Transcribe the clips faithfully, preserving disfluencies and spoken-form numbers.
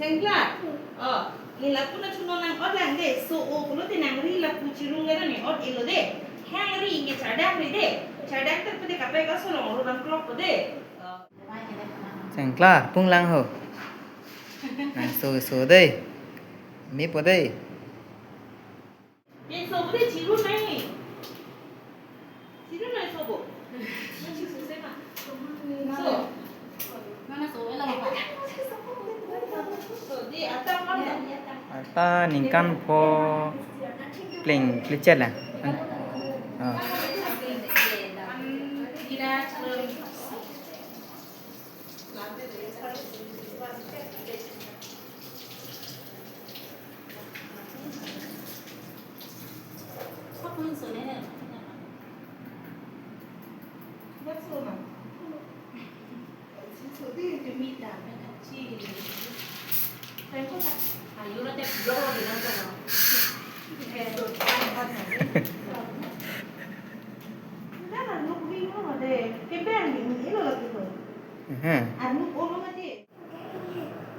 Sengklar. Oh, ni lapu nangchunong nang-ot lang de. So-o pulote nangri lapu chirung ke nang-ot-elo de. Hang ri, ingke chardam ri de. Chardam ter pute kaprek aso along ro nangklokpo de. Oh. Sengklar, pung lang ho. Nangso so de. Mepo de. Ye, sobo de chirun nai. Chirun nai sobo. So. So, di ata mana? Ata ningkan pho pleng klichet la. Oh. Aha.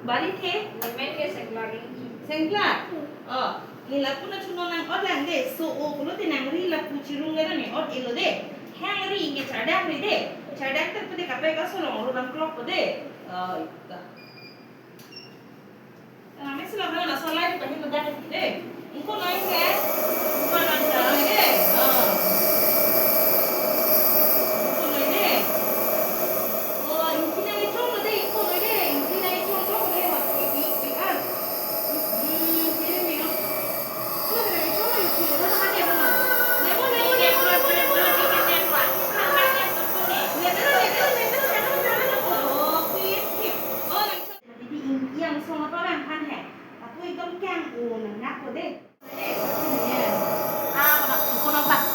Bari the? Sengklar. Oh, ni lapu nangchunong nang-ot lang de. So-o pulote nangri lapu chirung ke nang-ot-elo de. Hang ri, ingke chardam ri de. Chardam ter pute kaprek aso along ro nangklokpo de. Oh, ita. Kami sila kami nasa lain pahin mudah de. Ingko noi ke? Ingko noi de. Oh. Ingko noi de. Oh, ingki nang ichong lo de, ingko noi de. Ingki nang ichong lo de. Wah, i, i, i, ah. Hmm, sini mi, oh. Ingko noi de, ingko noi de. Ingko noi de. Ingko noi de. Oh, sip, sip. Oh, nang Didi ingki angsong atorang aphan he. Lapu ekdom kang-o nang nangpo de. Ah, kono, kono pas.